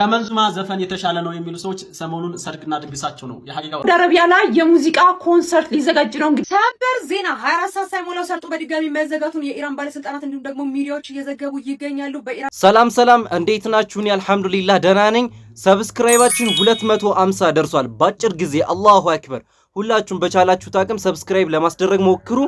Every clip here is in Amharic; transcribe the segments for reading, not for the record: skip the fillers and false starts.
ከመንዙማ ዘፈን የተሻለ ነው የሚሉ ሰዎች ሰሞኑን ሰርግና ድግሳቸው ነው። የሀቂቃው ሳውዲ አረቢያ ላይ የሙዚቃ ኮንሰርት ሊዘጋጅ ነው። እንግዲህ ሰበር ዜና፣ 24 ሰዓት ሳይሞላው ሰርጡ በድጋሚ መዘጋቱን የኢራን ባለስልጣናት እንዲሁም ደግሞ ሚዲያዎች እየዘገቡ ይገኛሉ። በኢራን ሰላም ሰላም፣ እንዴት ናችሁ? እኔ አልሐምዱሊላህ ደህና ነኝ። Subscribe ኣችን 250 ደርሷል በአጭር ጊዜ። አላሁ አክበር። ሁላችሁም በቻላችሁት አቅም subscribe ለማስደረግ ሞክሩ።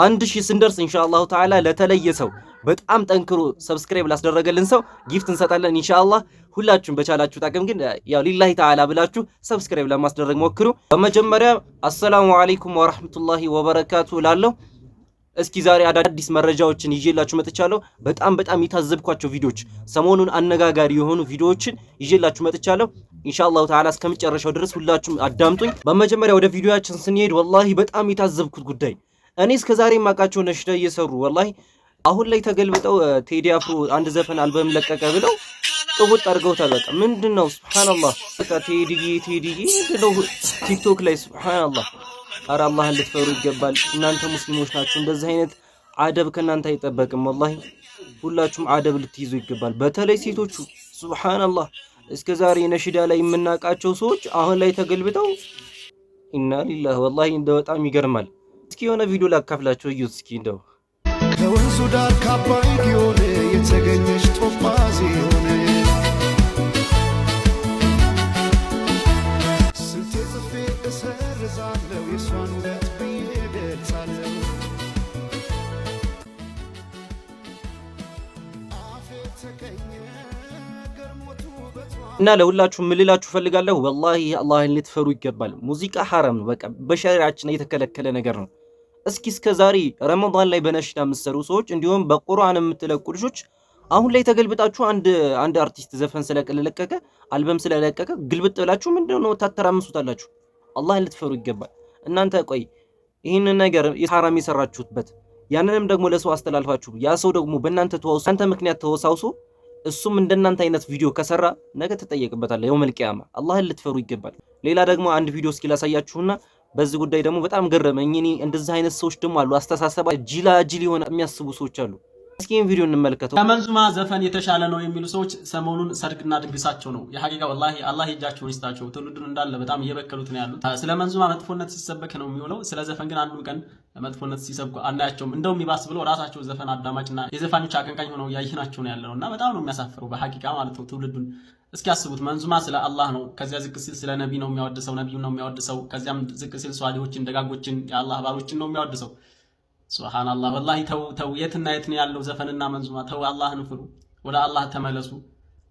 1000 ስንደርስ ኢንሻአላሁ ተዓላ ለተለየ ሰው፣ በጣም ጠንክሮ subscribe ላስደረገልን ሰው gift እንሰጣለን ኢንሻአላህ። ሁላችሁም በቻላችሁት አቅም ግን ያው ሊላሂ ተዓላ ብላችሁ subscribe ለማስደረግ ሞክሩ። በመጀመሪያ አሰላሙ አለይኩም ወራህመቱላሂ ወበረካቱ እላለሁ። እስኪ ዛሬ አዳዲስ መረጃዎችን ይዤላችሁ መጥቻለሁ። በጣም በጣም የታዘብኳቸው ቪዲዮዎች፣ ሰሞኑን አነጋጋሪ የሆኑ ቪዲዮዎችን ይዤላችሁ መጥቻለሁ። ኢንሻአላሁ ተዓላ እስከመጨረሻው ድረስ ሁላችሁም አዳምጡኝ። በመጀመሪያ ወደ ቪዲዮያችን ስንሄድ ወላሂ በጣም የታዘብኩት ጉዳይ፣ እኔ እስከ ዛሬ የማውቃቸው ነሽዳ እየሰሩ ወላሂ አሁን ላይ ተገልብጠው ቴዲ አፍሮ አንድ ዘፈን አልበም ለቀቀ ብለው ጥውጥ አድርገውታል። በቃ ምንድነው? ሱብሃንአላህ። በቃ ቴዲዬ ቴዲዬ ምንድነው ቲክቶክ ላይ? ሱብሃንአላህ። ኧረ አላህን ልትፈሩ ይገባል። እናንተ ሙስሊሞች ናችሁ። እንደዚህ አይነት አደብ ከእናንተ አይጠበቅም። ወላሂ ሁላችሁም አደብ ልትይዙ ይገባል። በተለይ ሴቶቹ ሱብሃንአላህ። እስከ ዛሬ ነሽዳ ላይ የምናውቃቸው ሰዎች አሁን ላይ ተገልብጠው ኢና ሊላህ፣ ወላሂ እንደው በጣም ይገርማል። እስኪ የሆነ ቪዲዮ ላካፍላችሁ፣ እዩት እስኪ እንደው። ከወንዙ ዳር ካባይ ጊዮን የተገኘች ቶጳዝዮን፣ ስንቴ ጽፌ እሰርዛለሁ፣ የእሷን ውበት ብዬ እገልጻለሁ። አፌ ተቀኘ ገርሞት ውበቷ። እና ለሁላችሁ ምን ልላችሁ ፈልጋለሁ፣ ወላሂ አላህን ልትፈሩ ይገባል። ሙዚቃ ሐራም ነው፣ በቃ በሸሪዓችን የተከለከለ ነገር ነው። እስኪ እስከ ዛሬ ረመዳን ላይ በነሽዳ የምትሰሩ ሰዎች እንዲሁም በቁርአን የምትለቁ ልጆች አሁን ላይ ተገልብጣችሁ አንድ አንድ አርቲስት ዘፈን ስለለቀቀ፣ አልበም ስለለቀቀ ግልብጥ ብላችሁ ምንድነው ነው ታተራምሱታላችሁ? አላህን ልትፈሩ ይገባል። እናንተ ቆይ ይህንን ነገር ሐራም የሰራችሁበት ያንንም ደግሞ ለሰው አስተላልፋችሁ ያ ሰው ደግሞ በእናንተ ተዋውሶ፣ አንተ ምክንያት ተወሳውሶ እሱም እንደናንተ አይነት ቪዲዮ ከሰራ ነገ ትጠየቅበታለህ የውመል ቂያማ። አላህን ልትፈሩ ይገባል። ሌላ ደግሞ አንድ ቪዲዮ እስኪ ላሳያችሁና በዚህ ጉዳይ ደግሞ በጣም ገረመኝ። እኔ እንደዚህ አይነት ሰዎች ደግሞ አሉ፣ አስተሳሰባ ጅላጅል የሆነ የሚያስቡ ሰዎች አሉ። እስኪ ይህን ቪዲዮ እንመልከተው። ከመንዙማ ዘፈን የተሻለ ነው የሚሉ ሰዎች ሰሞኑን ሰርግና ድግሳቸው ነው። የሀቂቃ ወላሂ አላህ የእጃቸውን ይስጣቸው። ትውልዱን እንዳለ በጣም እየበከሉት ነው ያሉት። ስለ መንዙማ መጥፎነት ሲሰበክ ነው የሚውለው። ስለ ዘፈን ግን አንዱም ቀን መጥፎነት ሲሰብኩ አናያቸውም። እንደውም ይባስ ብሎ ራሳቸው ዘፈን አዳማጭና የዘፋኞች አቀንቃኝ ሆነው እያየናቸው ነው ያለነው እና በጣም ነው የሚያሳፍረው በሀቂቃ ማለት ነው። ትውልዱን እስኪ አስቡት። መንዙማ ስለ አላህ ነው። ከዚያ ዝቅ ሲል ስለ ነቢ ነው የሚያወድሰው፣ ነቢዩን ነው የሚያወድሰው። ከዚያም ዝቅ ሲል ሷሊሆችን፣ ደጋጎችን፣ የአላህ ባሮችን ነው የሚያወድሰው። ሱብሃንአላህ፣ ወላሂ ተው ተው፣ የትና የት ነው ያለው ዘፈንና መንዙማ? ተው፣ አላህን ፍሩ፣ ወደ አላህ ተመለሱ።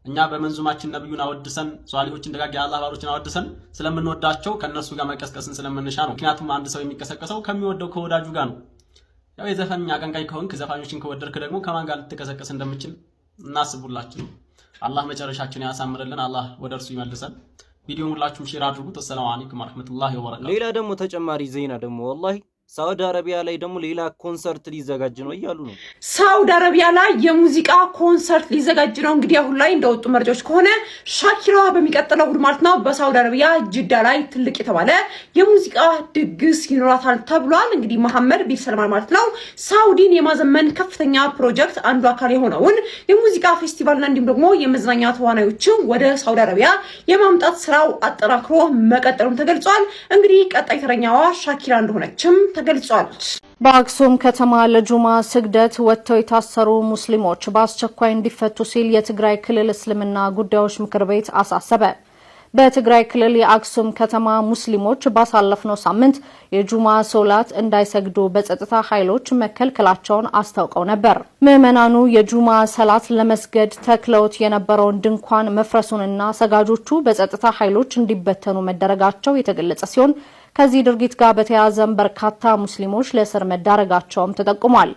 እኛ በመንዙማችን ነብዩን አወድሰን፣ ሷሊሆችን፣ ደጋግ የአላህ ባሮችን አወድሰን ስለምንወዳቸው ከእነሱ ጋር መቀስቀስን ስለምንሻ ነው። ምክንያቱም አንድ ሰው የሚቀሰቀሰው ከሚወደው ከወዳጁ ጋር ነው። ያው የዘፈን አቀንቃኝ ከሆንክ፣ ዘፋኞችን ከወደድክ ደግሞ ከማን ጋር ልትቀሰቀስ እንደምችል እናስቡላችን። አላህ መጨረሻችን ያሳምርልን። አላህ ወደ እርሱ ይመልሰን። ቪዲዮውን ሁላችሁም share አድርጉት። አሰላሙ አለይኩም ወረህመቱላሂ ወበረካቱ። ሌላ ደግሞ ተጨማሪ ዜና ደግሞ ወላሂ ሳውዲ አረቢያ ላይ ደግሞ ሌላ ኮንሰርት ሊዘጋጅ ነው እያሉ ነው። ሳውዲ አረቢያ ላይ የሙዚቃ ኮንሰርት ሊዘጋጅ ነው። እንግዲህ አሁን ላይ እንደወጡ መረጃዎች ከሆነ ሻኪራ በሚቀጥለው እሑድ ማለት ነው በሳውዲ አረቢያ ጅዳ ላይ ትልቅ የተባለ የሙዚቃ ድግስ ይኖራታል ተብሏል። እንግዲህ መሐመድ ቢን ሰልማን ማለት ነው ሳውዲን የማዘመን ከፍተኛ ፕሮጀክት አንዱ አካል የሆነውን የሙዚቃ ፌስቲቫልና እንዲሁም ደግሞ የመዝናኛ ተዋናዮችን ወደ ሳውዲ አረቢያ የማምጣት ስራው አጠናክሮ መቀጠሉም ተገልጿል። እንግዲህ ቀጣይ ተረኛዋ ሻኪራ እንደሆነችም ተገልጿል። በአክሱም ከተማ ለጁማ ስግደት ወጥተው የታሰሩ ሙስሊሞች በአስቸኳይ እንዲፈቱ ሲል የትግራይ ክልል እስልምና ጉዳዮች ምክር ቤት አሳሰበ። በትግራይ ክልል የአክሱም ከተማ ሙስሊሞች ባሳለፍነው ሳምንት የጁማ ሶላት እንዳይሰግዱ በጸጥታ ኃይሎች መከልከላቸውን አስታውቀው ነበር። ምዕመናኑ የጁማ ሰላት ለመስገድ ተክለውት የነበረውን ድንኳን መፍረሱንና ሰጋጆቹ በጸጥታ ኃይሎች እንዲበተኑ መደረጋቸው የተገለጸ ሲሆን፣ ከዚህ ድርጊት ጋር በተያያዘም በርካታ ሙስሊሞች ለእስር መዳረጋቸውም ተጠቁሟል።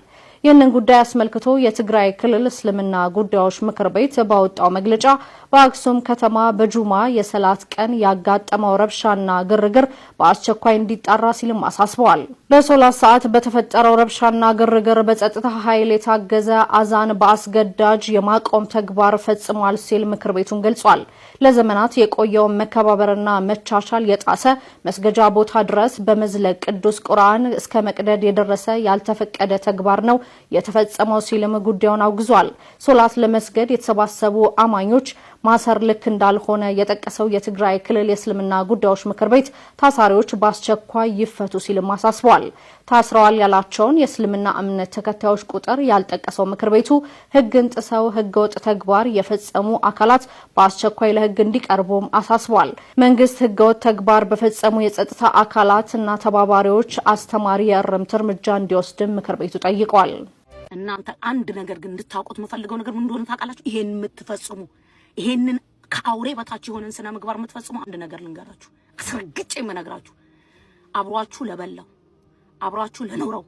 ይህንን ጉዳይ አስመልክቶ የትግራይ ክልል እስልምና ጉዳዮች ምክር ቤት ባወጣው መግለጫ በአክሱም ከተማ በጁማ የሰላት ቀን ያጋጠመው ረብሻና ግርግር በአስቸኳይ እንዲጣራ ሲልም አሳስበዋል። በሶላት ሰዓት በተፈጠረው ረብሻና ግርግር በጸጥታ ኃይል የታገዘ አዛን በአስገዳጅ የማቆም ተግባር ፈጽሟል ሲል ምክር ቤቱን ገልጿል። ለዘመናት የቆየውን መከባበርና መቻቻል የጣሰ፣ መስገጃ ቦታ ድረስ በመዝለቅ ቅዱስ ቁርአን እስከ መቅደድ የደረሰ ያልተፈቀደ ተግባር ነው የተፈጸመው ሲልም ጉዳዩን አውግዟል። ሶላት ለመስገድ የተሰባሰቡ አማኞች ማሰር ልክ እንዳልሆነ የጠቀሰው የትግራይ ክልል የእስልምና ጉዳዮች ምክር ቤት ታሳሪዎች በአስቸኳይ ይፈቱ ሲልም አሳስቧል። ታስረዋል ያላቸውን የእስልምና እምነት ተከታዮች ቁጥር ያልጠቀሰው ምክር ቤቱ ሕግን ጥሰው ሕገወጥ ተግባር የፈጸሙ አካላት በአስቸኳይ ለሕግ እንዲቀርቡም አሳስቧል። መንግስት ሕገወጥ ተግባር በፈጸሙ የጸጥታ አካላት እና ተባባሪዎች አስተማሪ የእርምት እርምጃ እንዲወስድም ምክር ቤቱ ጠይቋል። እናንተ አንድ ነገር ግን እንድታውቁት የምፈልገው ነገር ምን እንደሆነ ታውቃላችሁ? ይሄን የምትፈጽሙ፣ ይሄንን ከአውሬ በታች የሆነን ስነ ምግባር የምትፈጽሙ፣ አንድ ነገር ልንገራችሁ፣ አስረግጬ የምነግራችሁ፣ አብሯችሁ ለበላው፣ አብሯችሁ ለኖረው፣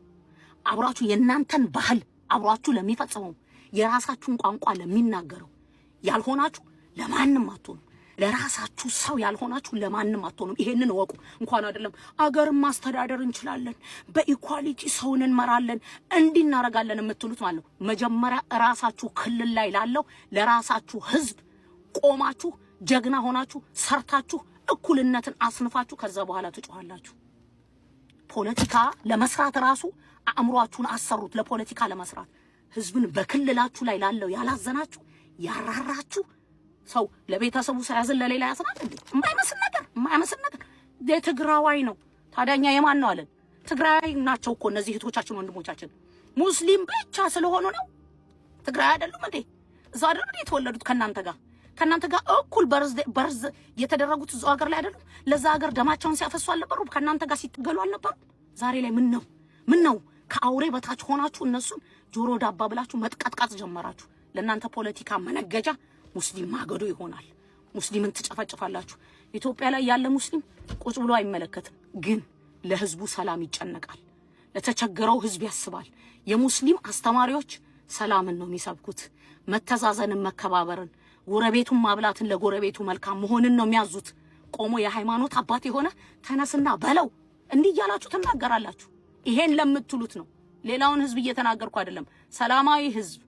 አብሯችሁ የእናንተን ባህል አብሯችሁ ለሚፈጽመው፣ የራሳችሁን ቋንቋ ለሚናገረው ያልሆናችሁ ለማንም አትሆኑም። ለራሳችሁ ሰው ያልሆናችሁ ለማንም አትሆኑም። ይሄንን እወቁ። እንኳን አይደለም አገርን ማስተዳደር እንችላለን፣ በ equality ሰውን እንመራለን፣ እንዲህ እናደርጋለን የምትሉት ማለት ነው። መጀመሪያ ራሳችሁ ክልል ላይ ላለው ለራሳችሁ ህዝብ ቆማችሁ፣ ጀግና ሆናችሁ፣ ሰርታችሁ፣ እኩልነትን አስንፋችሁ ከዛ በኋላ ትጮኻላችሁ። ፖለቲካ ለመስራት ራሱ አእምሯችሁን አሰሩት። ለፖለቲካ ለመስራት ህዝብን በክልላችሁ ላይ ላለው ያላዘናችሁ፣ ያራራችሁ ሰው ለቤተሰቡ ሳያዝን ለሌላ ያዝናል እንዴ? የማይመስል ነገር፣ የማይመስል ነገር። የትግራዋይ ነው። ታዲያኛ የማን ነው አለን? ትግራይ ናቸው እኮ እነዚህ እህቶቻችን ወንድሞቻችን። ሙስሊም ብቻ ስለሆኑ ነው ትግራይ አይደሉም እንዴ? እዛው አይደሉም እንዴ የተወለዱት? ከእናንተ ጋር እኩል birth የተደረጉት እዛው ሀገር ላይ አይደሉም? ለዛ ሀገር ደማቸውን ሲያፈሱ አልነበሩም? ከእናንተ ጋር ሲታገሉ አልነበሩም? ዛሬ ላይ ምን ነው ከአውሬ በታች ሆናችሁ እነሱን ጆሮ ዳባ ብላችሁ መጥቀጥቀጥ ጀመራችሁ? ለእናንተ ፖለቲካ መነገጃ ሙስሊም ማገዶ ይሆናል። ሙስሊምን ትጨፈጭፋላችሁ። ኢትዮጵያ ላይ ያለ ሙስሊም ቁጭ ብሎ አይመለከትም፣ ግን ለህዝቡ ሰላም ይጨነቃል። ለተቸገረው ህዝብ ያስባል። የሙስሊም አስተማሪዎች ሰላምን ነው የሚሰብኩት፣ መተዛዘንን፣ መከባበርን፣ ጎረቤቱን ማብላትን፣ ለጎረቤቱ መልካም መሆንን ነው የሚያዙት። ቆሞ የሃይማኖት አባት የሆነ ተነስና በለው እንዲህ እያላችሁ ትናገራላችሁ። ይሄን ለምትሉት ነው። ሌላውን ህዝብ እየተናገርኩ አይደለም። ሰላማዊ ህዝብ፣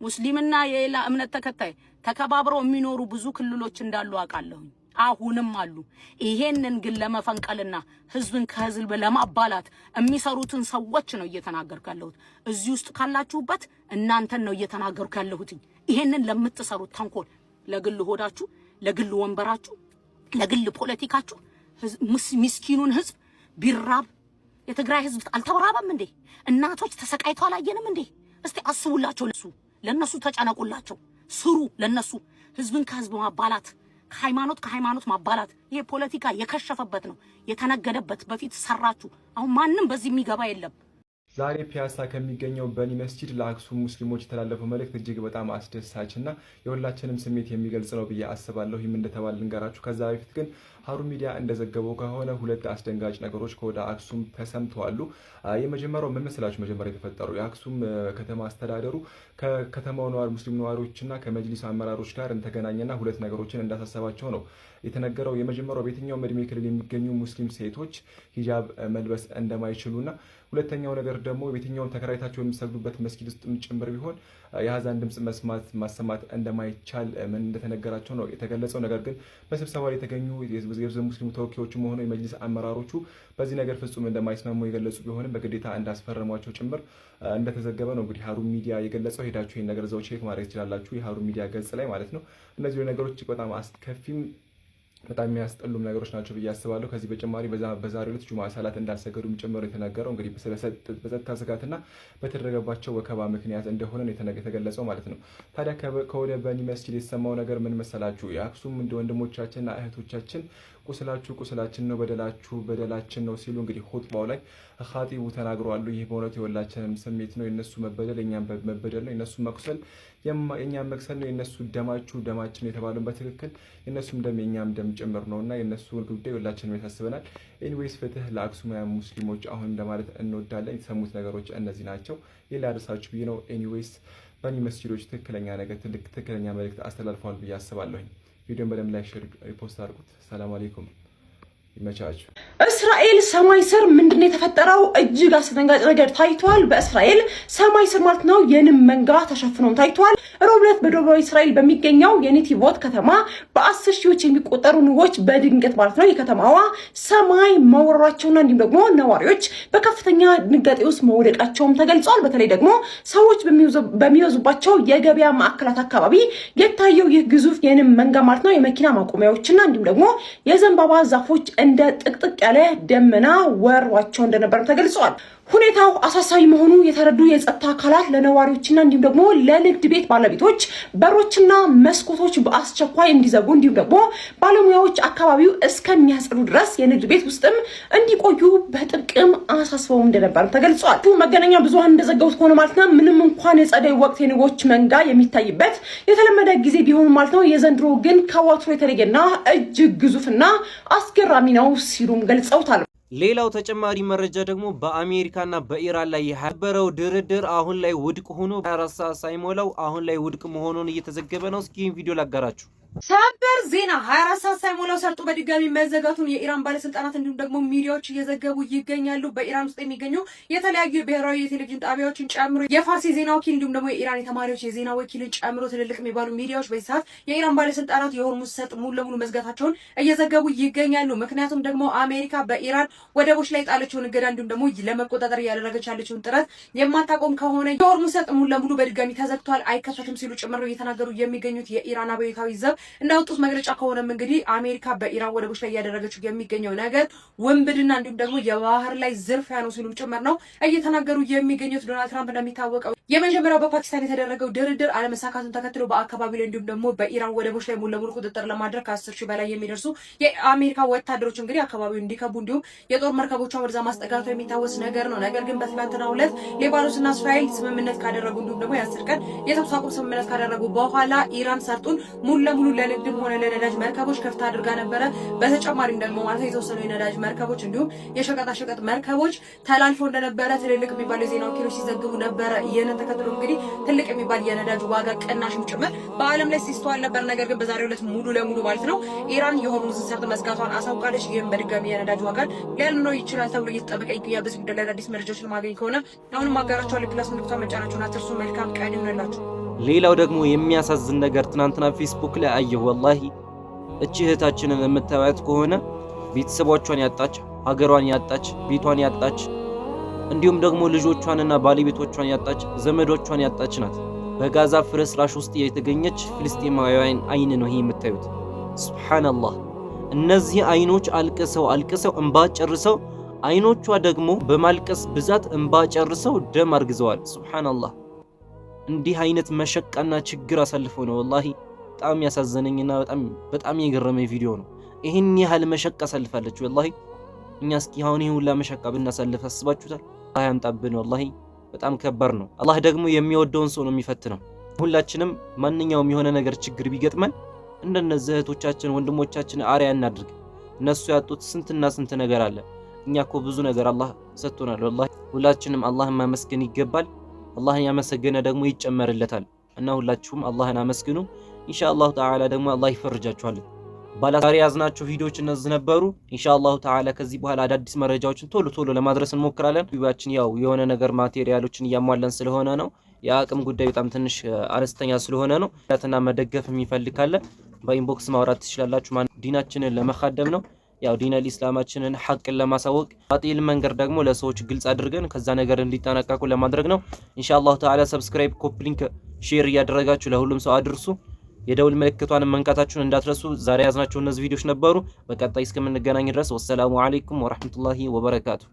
ሙስሊምና የሌላ እምነት ተከታይ ተከባብረው የሚኖሩ ብዙ ክልሎች እንዳሉ አውቃለሁኝ። አሁንም አሉ። ይሄንን ግን ለመፈንቀልና ህዝብን ከህዝብ ለማባላት የሚሰሩትን ሰዎች ነው እየተናገርኩ ያለሁት። እዚህ ውስጥ ካላችሁበት እናንተን ነው እየተናገርኩ ያለሁት። ይሄንን ለምትሰሩት ተንኮል፣ ለግል ሆዳችሁ፣ ለግል ወንበራችሁ፣ ለግል ፖለቲካችሁ ምስኪኑን ህዝብ ቢራብ፣ የትግራይ ህዝብ አልተራበም እንዴ? እናቶች ተሰቃይተው አላየንም እንዴ? እስቲ አስቡላቸው። ለነሱ ተጨነቁላቸው፣ ስሩ ለነሱ። ህዝብን ከህዝብ ማባላት፣ ከሃይማኖት ከሃይማኖት ማባላት፣ ይሄ ፖለቲካ የከሸፈበት ነው የተነገደበት። በፊት ሰራችሁ። አሁን ማንም በዚህ የሚገባ የለም። ዛሬ ፒያሳ ከሚገኘው በኒ መስጂድ ለአክሱም ሙስሊሞች የተላለፈው መልእክት እጅግ በጣም አስደሳች እና የሁላችንም ስሜት የሚገልጽ ነው ብዬ አስባለሁ። ይህም እንደተባለ ልንገራችሁ። ከዛ በፊት ግን ሀሩን ሚዲያ እንደዘገበው ከሆነ ሁለት አስደንጋጭ ነገሮች ከወደ አክሱም ተሰምተዋሉ። የመጀመሪያው ምን መሰላችሁ? መጀመሪያ የተፈጠረው የአክሱም ከተማ አስተዳደሩ ከከተማው ነዋሪ ሙስሊም ነዋሪዎችና ከመጅሊሱ አመራሮች ጋር እንደተገናኘና ሁለት ነገሮችን እንዳሳሰባቸው ነው የተነገረው። የመጀመሪያው በየትኛውም እድሜ ክልል የሚገኙ ሙስሊም ሴቶች ሂጃብ መልበስ እንደማይችሉና ሁለተኛው ነገር ደግሞ በየትኛውም ተከራይታቸው የሚሰግዱበት መስጊድ ውስጥም ጭምር ቢሆን የአዛን ድምፅ መስማት ማሰማት እንደማይቻል ምን እንደተነገራቸው ነው የተገለጸው። ነገር ግን በስብሰባ ላይ የተገኙ የህዝበ ሙስሊሙ ተወካዮችም ሆነ የመጅሊስ አመራሮቹ በዚህ ነገር ፍጹም እንደማይስማሙ የገለጹ ቢሆንም በግዴታ እንዳስፈረሟቸው ጭምር እንደተዘገበ ነው እንግዲህ ሀሩን ሚዲያ የገለጸው። ሄዳችሁ ይህን ነገር እዛው check ማድረግ ትችላላችሁ፣ የሀሩን ሚዲያ ገጽ ላይ ማለት ነው። እነዚህ ነገሮች በጣም አስከፊም በጣም የሚያስጠሉም ነገሮች ናቸው ብዬ አስባለሁ። ከዚህ በተጨማሪ በዛሬው ዕለት ጁምዓ ሰላት እንዳልሰገዱም ጭምር የተነገረው እንግዲህ በጸጥታ ስጋትና በተደረገባቸው ወከባ ምክንያት እንደሆነ ነው የተገለጸው ማለት ነው። ታዲያ ከወደ በኒ መስጂድ የተሰማው ነገር ምን መሰላችሁ? የአክሱም እንደ ወንድሞቻችንና እህቶቻችን ቁስላችሁ ቁስላችን ነው፣ በደላችሁ በደላችን ነው ሲሉ እንግዲህ ሁጥባው ላይ ኻጢቡ ተናግረዋል። ይህ በእውነቱ የሁላችንም ስሜት ነው። የነሱ መበደል የእኛም መበደል ነው። የነሱ መቁሰል የእኛም መቁሰል ነው። የነሱ ደማችሁ ደማችን ነው የተባለው በትክክል የነሱም ደም የእኛም ደም ጭምር ነው እና የነሱ ጉዳይ ሁላችንም ያሳስበናል። Anyways ፍትህ ለአክሱማውያን ሙስሊሞች አሁንም ለማለት እንወዳለን። የተሰሙት ነገሮች እነዚህ ናቸው። ሌላ አደርሳችሁ ብዬ ነው። Anyways በኒ መስጂዶች ትክክለኛ ነገር ትክክለኛ መልእክት አስተላልፈዋል ብዬ አስባለሁኝ። ቪዲዮን በደንብ like፣ share፣ repost አድርጉት። ሰላም አለይኩም። ይመቻችሁ። እስራኤል ሰማይ ስር ምንድን ነው የተፈጠረው? እጅግ አስደንጋጭ ነገር ታይቷል። በእስራኤል ሰማይ ስር ማለት ነው የንብ መንጋ ተሸፍኖም ታይቷል። ሮብ ዕለት በደቡባዊ እስራኤል በሚገኘው የኔቲቮት ከተማ በ10 ሺዎች የሚቆጠሩ ንቦች በድንገት ማለት ነው የከተማዋ ሰማይ መውረራቸውና እንዲሁም ደግሞ ነዋሪዎች በከፍተኛ ድንጋጤ ውስጥ መውደቃቸውም ተገልጿል። በተለይ ደግሞ ሰዎች በሚበዙባቸው የገበያ ማዕከላት አካባቢ የታየው ይህ ግዙፍ የንብ መንጋ ማለት ነው የመኪና ማቆሚያዎችና እንዲሁም ደግሞ የዘንባባ ዛፎች እንደ ጥቅጥቅ ያለ ደመና ወሯቸው እንደነበረም ተገልጿል። ሁኔታው አሳሳቢ መሆኑ የተረዱ የጸጥታ አካላት ለነዋሪዎችና እንዲሁም ደግሞ ለንግድ ቤት ባለቤቶች በሮችና መስኮቶች በአስቸኳይ እንዲዘጉ እንዲሁም ደግሞ ባለሙያዎች አካባቢው እስከሚያጸዱ ድረስ የንግድ ቤት ውስጥም እንዲቆዩ በጥብቅም አሳስበው እንደነበርም ተገልጿል። መገናኛ ብዙኃን እንደዘገቡት ከሆነ ማለት ነው ምንም እንኳን የጸደይ ወቅት የንቦች መንጋ የሚታይበት የተለመደ ጊዜ ቢሆን ማለት ነው የዘንድሮ ግን ከወትሮ የተለየና እጅግ ግዙፍና አስገራሚ ነው ሲሉም ገልጸውታል። ሌላው ተጨማሪ መረጃ ደግሞ በአሜሪካና በኢራን ላይ የነበረው ድርድር አሁን ላይ ውድቅ ሆኖ 24 ሰዓት ሳይሞላው አሁን ላይ ውድቅ መሆኑን እየተዘገበ ነው። እስኪ ይህን ቪዲዮ ላጋራችሁ። ሰበር ዜና፣ 24 ሰዓት ሳይሞላው ሰርጡ በድጋሚ መዘጋቱን የኢራን ባለስልጣናት እንዲሁም ደግሞ ሚዲያዎች እየዘገቡ ይገኛሉ። በኢራን ውስጥ የሚገኙ የተለያዩ የብሔራዊ የቴሌቪዥን ጣቢያዎችን ጨምሮ የፋርስ የዜና ወኪል እንዲሁም ደግሞ የኢራን የተማሪዎች የዜና ወኪልን ጨምሮ ትልልቅ የሚባሉ ሚዲያዎች በዚህ ሰዓት የኢራን ባለስልጣናት የሆርሙዝ ሰርጥ ሙሉ ለሙሉ መዝጋታቸውን እየዘገቡ ይገኛሉ። ምክንያቱም ደግሞ አሜሪካ በኢራን ወደቦች ላይ የጣለችውን እገዳ እንዲሁም ደግሞ ለመቆጣጠር እያደረገች ያለችውን ጥረት የማታቆም ከሆነ የሆርሙዝ ሰርጥ ሙሉ ለሙሉ በድጋሚ ተዘግቷል፣ አይከፈትም ሲሉ ጭምር እየተናገሩ የሚገኙት። የኢራን አብዮታዊ ዘብ እንዳወጡት መግለጫ ከሆነም እንግዲህ አሜሪካ በኢራን ወደቦች ላይ እያደረገችው የሚገኘው ነገር ውንብድና እንዲሁም ደግሞ የባህር ላይ ዝርፊያ ነው ሲሉም ጭምር ነው እየተናገሩ የሚገኙት። ዶናልድ ትራምፕ እንደሚታወቀው የመጀመሪያው በፓኪስታን የተደረገው ድርድር አለመሳካቱን ተከትሎ በአካባቢው ላይ እንዲሁም ደግሞ በኢራን ወደቦች ላይ ሙሉ ለሙሉ ቁጥጥር ለማድረግ ከ10,000 በላይ የሚደርሱ የአሜሪካ ወታደሮች እንግዲህ አካባቢውን እንዲከቡ እንዲሁም የጦር መርከቦቿን ወደዛ ማስጠጋቷ የሚታወስ ነገር ነው። ነገር ግን በትናንትናው ዕለት ሊባኖስና እስራኤል ስምምነት ካደረጉ እንዲሁም ደግሞ የ10 ቀን የተኩስ አቁም ስምምነት ካደረጉ በኋላ ኢራን ሰርጡን ሙሉ ለሙሉ ለንግድም ሆነ ለነዳጅ መርከቦች ክፍት አድርጋ ነበረ። በተጨማሪም ደግሞ ማለት የተወሰኑ የነዳጅ መርከቦች እንዲሁም የሸቀጣሸቀጥ መርከቦች ተላልፈው እንደነበረ ትልልቅ የሚባሉ የዜና ወኪሎች ሲዘግቡ ነበረ። ይህንን ተከትሎ እንግዲህ ትልቅ የሚባል የነዳጅ ዋጋ ቅናሽም ጭምር በዓለም ላይ ሲስተዋል ነበር። ነገር ግን በዛሬው ዕለት ሙሉ ለሙሉ ማለት ነው ኢራን የሆርሙዝን ሰርጥ መዝጋቷን አሳውቃለች። ይህም በድጋሚ የነዳጅ ዋጋን ሊያንረው ይችላል ተብሎ እየተጠበቀ ይገኛል። በዚህ ጉዳይ ላይ አዳዲስ መረጃዎችን ማገኝ ከሆነ አሁንም አጋራችኋለሁ። Plus ምልክቷን መጫናችሁን አትርሱ። መልካም ቀን ይሁንላችሁ። ሌላው ደግሞ የሚያሳዝን ነገር ትናንትና ፌስቡክ ላይ አየሁ። ወላሂ እቺ እህታችንን የምታዩት ከሆነ ቤተሰቦቿን ያጣች፣ ሀገሯን ያጣች፣ ቤቷን ያጣች፣ እንዲሁም ደግሞ ልጆቿንና ባለቤቶቿን ያጣች፣ ዘመዶቿን ያጣች ናት። በጋዛ ፍርስራሽ ውስጥ የተገኘች ፍልስጤማውያን አይን ነው ይሄ የምታዩት። ሱብሃንአላህ። እነዚህ አይኖች አልቅሰው አልቅሰው እንባ ጨርሰው አይኖቿ ደግሞ በማልቀስ ብዛት እንባ ጨርሰው ደም አርግዘዋል። ሱብሃንአላህ። እንዲህ አይነት መሸቃና ችግር አሳልፈው ነው። ወላሂ በጣም ያሳዘነኝና በጣም በጣም የገረመኝ ቪዲዮ ነው። ይህን ያህል መሸቃ አሳልፋለች። ወላሂ እኛ እስኪ አሁን ይህን ሁላ መሸቃ ብናሳልፍ አስባችሁታል? አላህ ያምጣብን። ወላሂ በጣም ከባድ ነው። አላህ ደግሞ የሚወደውን ሰው ነው የሚፈትነው። ሁላችንም ማንኛውም የሆነ ነገር ችግር ቢገጥመን እንደነዚህ እህቶቻችን ወንድሞቻችን አርያ እናድርግ። እነሱ ያጡት ስንትና ስንት ነገር አለ። እኛ እኮ ብዙ ነገር አላህ ሰጥቶናል። ወላሂ ሁላችንም አላህን ማመስገን ይገባል። አላህን ያመሰገነ ደግሞ ይጨመርለታል። እና ሁላችሁም አላህን አመስግኑ። ኢንሻአላሁ ተዓላ ደግሞ አላህ ይፈርጃችኋል። ባላዛሬ ያዝናቸው ቪዲዮዎች እነዚህ ነበሩ። ኢንሻአላሁ ተዓላ ከዚህ በኋላ አዳዲስ መረጃዎችን ቶሎ ቶሎ ለማድረስ እንሞክራለን። ዩቲዩባችን ያው የሆነ ነገር ማቴሪያሎችን እያሟላን ስለሆነ ነው። የአቅም ጉዳይ በጣም ትንሽ አነስተኛ ስለሆነ ነው። እና መደገፍ የሚፈልግ ካለ በ inbox ማውራት ትችላላችሁ። ዲናችንን ለመካደም ነው። ያው ዲነል ኢስላማችንን ሐቅን ለማሳወቅ፣ ባጢል መንገድ ደግሞ ለሰዎች ግልጽ አድርገን ከዛ ነገር እንዲጠነቀቁ ለማድረግ ነው። ኢንሻአላሁ ተዓላ subscribe፣ copy link፣ share እያደረጋችሁ ለሁሉም ሰው አድርሱ። የደውል ምልክቷን መንካታችሁን እንዳትረሱ። ዛሬ ያዝናቸው እነዚህ ቪዲዮዎች ነበሩ። በቀጣይ እስከምንገናኝ ድረስ ወሰላሙ አለይኩም ወራህመቱላሂ ወበረካቱ።